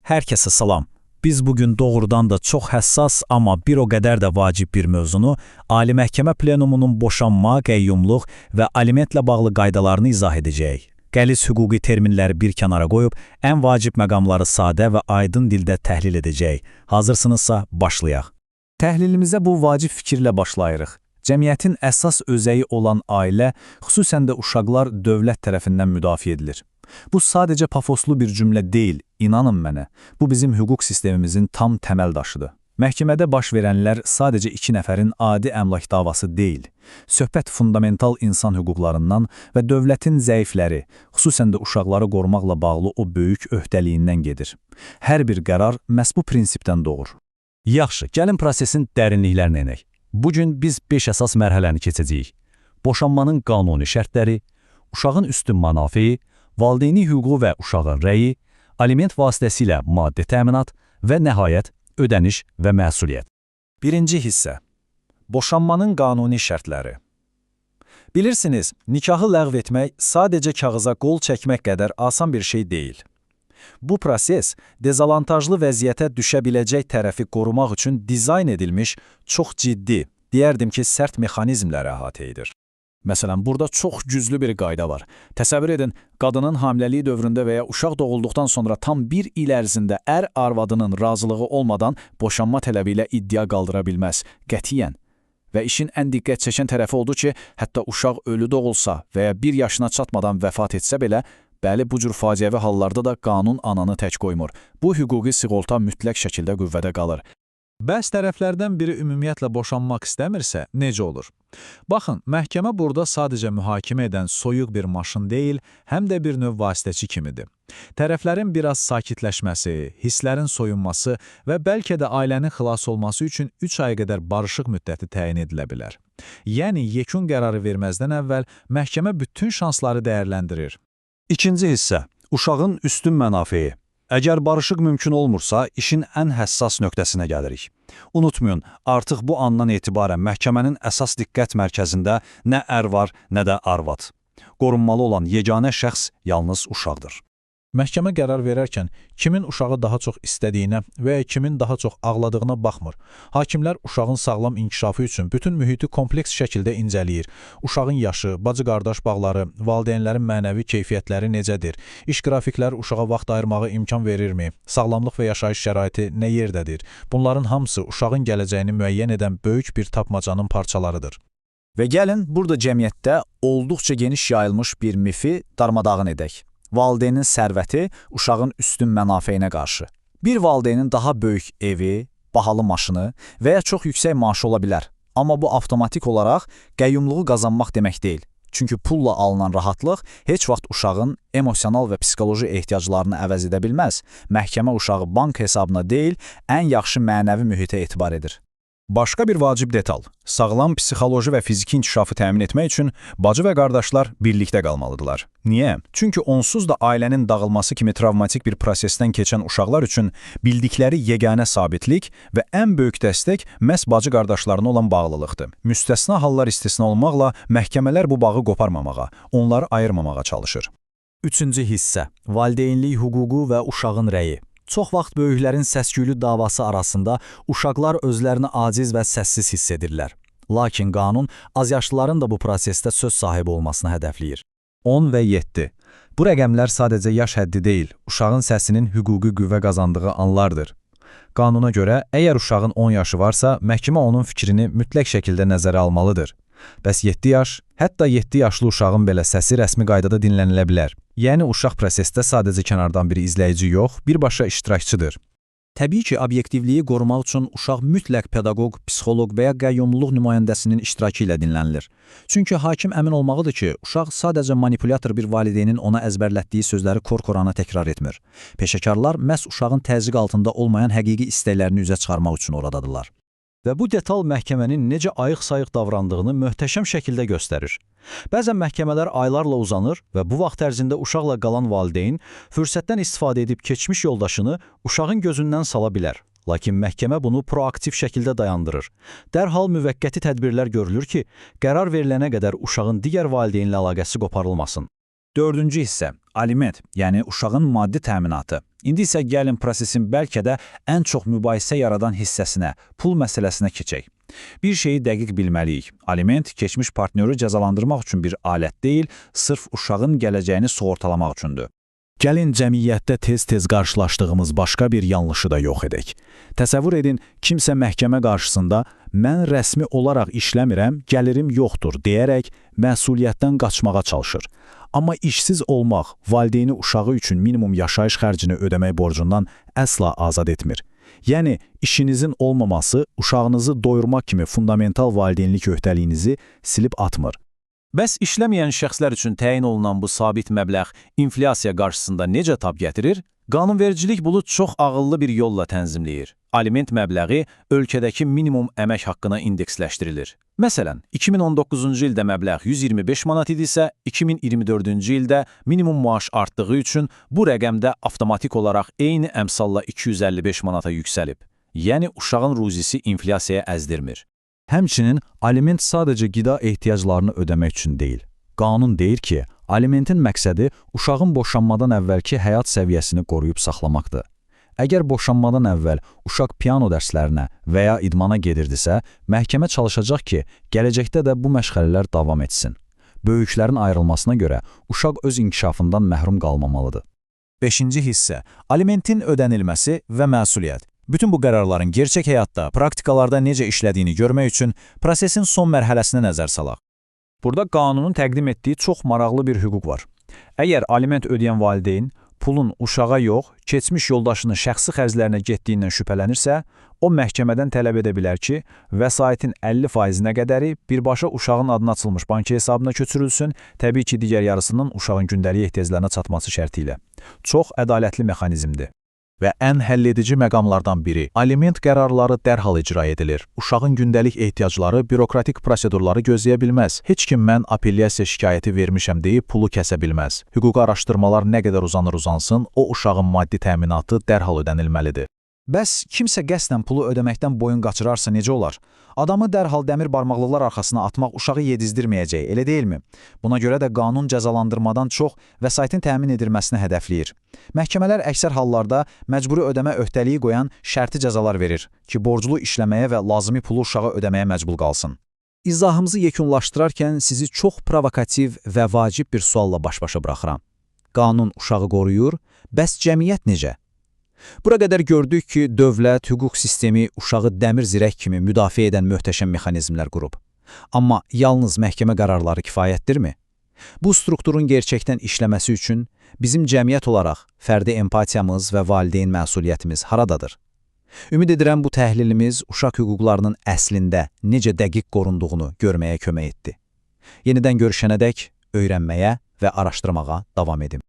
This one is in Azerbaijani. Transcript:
Hər kəsə salam. Biz bugün doğrudan da çox həssas, amma bir o qədər də vacib bir mövzunu, Ali Məhkəmə Plenumunun boşanma, qəyyumluq və alimentlə bağlı qaydalarını izah edəcəyik. Qəliz hüquqi terminləri bir kənara qoyub, ən vacib məqamları sadə və aydın dildə təhlil edəcəyik. Hazırsınızsa, başlayaq. Təhlilimizə bu vacib fikirlə başlayırıq. Cəmiyyətin əsas özəyi olan ailə, xüsusən də uşaqlar dövlət tərəfindən müdafiə edilir. Bu sadəcə pafoslu bir cümlə deyil, inanın mənə. Bu bizim hüquq sistemimizin tam təməl daşıdır. Məhkəmədə baş verənlər sadəcə iki nəfərin adi əmlak davası deyil. Söhbət fundamental insan hüquqlarından və dövlətin zəifləri, xüsusən də uşaqları qorumaqla bağlı o böyük öhdəliyindən gedir. Hər bir qərar məhz bu prinsipdən doğur. Yaxşı, gəlin prosesin dərinliklərinə enək. Bugün biz 5 əsas mərhələni keçəcəyik. Boşanmanın qanuni şərtləri, uşağın üstün mənafeyi, valideynlik hüququ və uşağın rəyi, aliment vasitəsilə maddi təminat və nəhayət ödəniş və məsuliyyət. Birinci hissə. Boşanmanın qanuni şərtləri. Bilirsiniz, nikahı ləğv etmək sadəcə kağıza qol çəkmək qədər asan bir şey deyil. Bu proses dezavantajlı vəziyyətə düşə biləcək tərəfi qorumaq üçün dizayn edilmiş çox ciddi, deyərdim ki, sərt mexanizmləri əhatə edir. Məsələn, burada çox güclü bir qayda var. Təsəvvür edin, qadının hamiləliyi dövründə və ya uşaq doğulduqdan sonra tam bir il ərzində ər arvadının razılığı olmadan boşanma tələbi ilə iddia qaldıra bilməz. Qətiyyən. Və işin ən diqqət çəkən tərəfi odur ki, hətta uşaq ölü doğulsa və ya bir yaşına çatmadan vəfat etsə belə, bəli, bu cür faciəvi hallarda da qanun ananı tək qoymur. Bu hüquqi sığorta mütləq şəkildə qüvvədə qalır. Bəs tərəflərdən biri ümumiyyətlə boşanmaq istəmirsə, necə olur? Baxın, məhkəmə burada sadəcə mühakimə edən soyuq bir maşın deyil, həm də bir növ vasitəçi kimidir. Tərəflərin biraz sakitləşməsi, hisslərin soyunması və bəlkə də ailənin xilas olması üçün 3 ay qədər barışıq müddəti təyin edilə bilər. Yəni, yekun qərarı verməzdən əvvəl məhkəmə bütün şansları dəyərləndirir. İkinci hissə, uşağın üstün mənafeyi. Əgər barışıq mümkün olmursa, işin ən həssas nöqtəsinə gəlirik. Unutmayın, artıq bu andan etibarən məhkəmənin əsas diqqət mərkəzində nə ər var, nə də arvad. Qorunmalı olan yeganə şəxs yalnız uşaqdır. Məhkəmə qərar verərkən kimin uşağı daha çox istədiyinə və ya kimin daha çox ağladığına baxmır. Hakimlər uşağın sağlam inkişafı üçün bütün mühiti kompleks şəkildə incələyir. Uşağın yaşı, bacı-qardaş bağları, valideynlərin mənəvi keyfiyyətləri necədir, iş qrafikləri uşağa vaxt ayırmağa imkan verirmi, sağlamlıq və yaşayış şəraiti nə yerdədir? Bunların hamısı uşağın gələcəyini müəyyən edən böyük bir tapmacanın parçalarıdır. Və gəlin burada cəmiyyətdə olduqca geniş yayılmış bir mifi darmadağın edək. Valideynin sərvəti uşağın üstün mənafeyinə qarşı. Bir valideynin daha böyük evi, bahalı maşını və ya çox yüksək maaşı ola bilər. Amma bu avtomatik olaraq qəyyumluğu qazanmaq demək deyil. Çünki pulla alınan rahatlıq heç vaxt uşağın emosional və psixoloji ehtiyaclarını əvəz edə bilməz. Məhkəmə uşağı bank hesabına deyil, ən yaxşı mənəvi mühitə etibar edir. Başqa bir vacib detal. Sağlam psixoloji və fiziki inkişafı təmin etmək üçün bacı və qardaşlar birlikdə qalmalıdırlar. Niyə? Çünki onsuz da ailənin dağılması kimi travmatik bir prosesdən keçən uşaqlar üçün bildikləri yeganə sabitlik və ən böyük dəstək məhz bacı qardaşlarına olan bağlılıqdır. Müstəsna hallar istisna olmaqla məhkəmələr bu bağı qoparmamağa, onları ayırmamağa çalışır. Üçüncü hissə: Valideynlik hüququ və uşağın rəyi. Çox vaxt böyüklərin səs-küylü davası arasında uşaqlar özlərini aciz və səssiz hiss edirlər. Lakin qanun azyaşlıların da bu prosesdə söz sahibi olmasını hədəfləyir. 10 və 7. Bu rəqəmlər sadəcə yaş həddi deyil, uşağın səsinin hüquqi qüvvə qazandığı anlardır. Qanuna görə, əgər uşağın 10 yaşı varsa, məhkəmə onun fikrini mütləq şəkildə nəzərə almalıdır. Bəs 7 yaş, hətta 7 yaşlı uşağın belə səsi rəsmi qaydada dinlənilə bilər. Yəni uşaq prosesdə sadəcə kənardan bir izləyici yox, birbaşa iştirakçıdır. Təbii ki, obyektivliyi qorumaq üçün uşaq mütləq pedaqoq, psixoloq və ya qəyyumluluq nümayəndəsinin iştirakı ilə dinlənilir. Çünki hakim əmin olmalıdır ki, uşaq sadəcə manipulyator bir valideynin ona əzbərlətdiyi sözləri kor-korana təkrar etmir. Peşəkarlar məhz uşağın təzyiq altında olmayan həqiqi istəklərini üzə çıxarmaq üçün oradadırlar. Və bu detal məhkəmənin necə ayıq-sayıq davrandığını möhtəşəm şəkildə göstərir. Bəzən məhkəmələr aylarla uzanır və bu vaxt ərzində uşaqla qalan valideyn fürsətdən istifadə edib keçmiş yoldaşını uşağın gözündən sala bilər. Lakin məhkəmə bunu proaktiv şəkildə dayandırır. Dərhal müvəqqəti tədbirlər görülür ki, qərar verilənə qədər uşağın digər valideynlə əlaqəsi qoparılmasın. Dördüncü hissə, aliment, yəni uşağın maddi təminatı. İndi isə gəlin prosesin bəlkə də ən çox mübahisə yaradan hissəsinə, pul məsələsinə keçək. Bir şeyi dəqiq bilməliyik. Aliment keçmiş partnyoru cəzalandırmaq üçün bir alət deyil, sırf uşağın gələcəyini sığortalamaq üçündür. Gəlin cəmiyyətdə tez-tez qarşılaşdığımız başqa bir yanlışı da yox edək. Təsəvvür edin, kimsə məhkəmə qarşısında mən rəsmi olaraq işləmirəm, gəlirim yoxdur deyərək məsuliyyətdən qaçmağa çalışır. Amma işsiz olmaq valideyni uşağı üçün minimum yaşayış xərcini ödəmək borcundan əsla azad etmir. Yəni, işinizin olmaması uşağınızı doyurmaq kimi fundamental valideynlik öhdəliyinizi silib atmır. Bəs işləməyən şəxslər üçün təyin olunan bu sabit məbləğ inflyasiya qarşısında necə tab gətirir? Qanunvericilik bunu çox ağıllı bir yolla tənzimləyir. Aliment məbləği ölkədəki minimum əmək haqqına indeksləşdirilir. Məsələn, 2019-cu ildə məbləğ 125 manat idisə, 2024-cü ildə minimum maaş artdığı üçün bu rəqəm də avtomatik olaraq eyni əmsalla 255 manata yüksəlib. Yəni uşağın ruzisi inflyasiyaya əzdirmir. Həmçinin aliment sadəcə qida ehtiyaclarını ödəmək üçün deyil. Qanun deyir ki, alimentin məqsədi uşağın boşanmadan əvvəlki həyat səviyyəsini qoruyub saxlamaqdır. Əgər boşanmadan əvvəl uşaq piano dərslərinə və ya idmana gedirdisə, məhkəmə çalışacaq ki, gələcəkdə də bu məşğələlər davam etsin. Böyüklərin ayrılmasına görə uşaq öz inkişafından məhrum qalmamalıdır. Beşinci hissə, alimentin ödənilməsi və məsuliyyət. Bütün bu qərarların gerçək həyatda, praktikalarda necə işlədiyini görmək üçün prosesin son mərhələsinə nəzər salaq. Burada qanunun təqdim etdiyi çox maraqlı bir hüquq var. Əgər aliment ödəyən valideyn pulun uşağa yox, keçmiş yoldaşının şəxsi xərclərinə getdiyindən şübhələnirsə, o məhkəmədən tələb edə bilər ki, vəsaitin 50%-nə qədəri birbaşa uşağın adına açılmış banka hesabına köçürülsün, təbii ki, digər yarısının uşağın gündəlik ehtiyaclarına çatması şərti ilə. Çox ədalətli mexanizmdir. Və ən həlledici məqamlardan biri, aliment qərarları dərhal icra edilir. Uşağın gündəlik ehtiyacları bürokratik prosedurları gözləyə bilməz. Heç kim mən apellyasiya şikayəti vermişəm deyib pulu kəsə bilməz. Hüquqi araşdırmalar nə qədər uzanır uzansın, o uşağın maddi təminatı dərhal ödənilməlidir. Bəs kimsə qəsdən pulu ödəməkdən boyun qaçırarsa necə olar? Adamı dərhal dəmir barmaqlıqlar arxasına atmaq uşağı yedizdirməyəcək, elə deyilmi? Buna görə də qanun cəzalandırmadan çox vəsaitin təmin edilməsini hədəfləyir. Məhkəmələr əksər hallarda məcburi ödəmə öhdəliyi qoyan şərti cəzalar verir ki, borclu işləməyə və lazımi pulu uşağa ödəməyə məcbur qalsın. İzahımızı yekunlaşdırarkən sizi çox provokativ və vacib bir sualla baş-başa buraxıram. Qanun uşağı qoruyur, bəs cəmiyyət necə? Bura qədər gördük ki, dövlət, hüquq sistemi uşağı dəmir zirək kimi müdafiə edən möhtəşəm mexanizmlər qurub. Amma yalnız məhkəmə qərarları kifayətdirmi? Bu strukturun gerçəkdən işləməsi üçün bizim cəmiyyət olaraq fərdi empatiyamız və valideyn məsuliyyətimiz haradadır? Ümid edirəm bu təhlilimiz uşaq hüquqlarının əslində necə dəqiq qorunduğunu görməyə kömək etdi. Yenidən görüşənədək öyrənməyə və araşdırmağa davam edin.